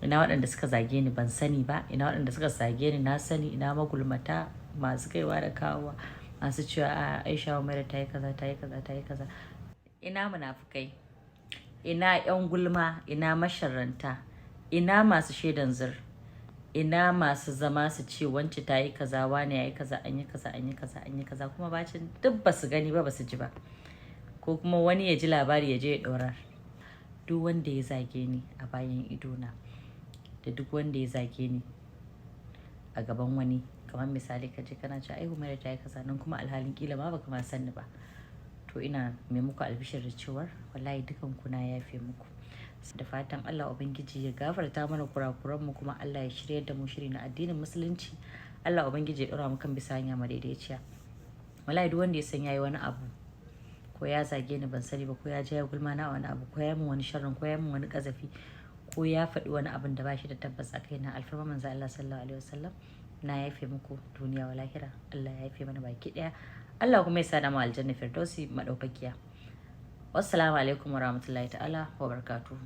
Ina waɗanda suka zage ni ban sani ba, ina waɗanda suka zage ni na sani, ina magulmata masu kaiwa da kawowa, masu cewa a Aisha Humaira ta yi kaza, ta yi kaza, ta yi kaza. Ina munafukai, ina 'yan gulma, ina masharranta, ina masu shaidan zur, ina masu zama su ce wance ta yi kaza, wane ya yi kaza, an yi kaza, an yi kaza, an yi kaza, kuma bacin duk ba su gani ba, ba su ji ba, ko kuma wani ya ji labari ya je ya ɗorar. Duk wanda ya zage ni a bayan idona da duk wanda ya zage ni a gaban wani, kamar misali ka je kana cewa ai Humaira ta yi kaza nan, kuma alhalin kila ma baka ma san ni ba, to ina mai muku albishir da cewar wallahi dukan ku na yafe muku. Da fatan Allah Ubangiji ya gafarta mana kurakuran mu, kuma Allah ya shirya da mu shiri na addinin Musulunci. Allah Ubangiji ya ɗora mu kan bisa hanya madaidaiciya. Wallahi duk wanda ya san yayi wani abu, ko ya zage ni ban sani ba, ko ya je ya gulma na wani abu, ko ya min wani sharrin, ko ya min wani kazafi, ko ya faɗi wani abin da ba shi da tabbas a kaina, alfarma Manzo Allah sallallahu alaihi wasallam, na yafe muku duniya wa lahira. Allah ya yafe mana baki ɗaya. Allah kuma ya sa da mu Aljanna Firdausi madaukakiya. Wassalamu alaikum warahmatullahi ta'ala wa barakatuhu.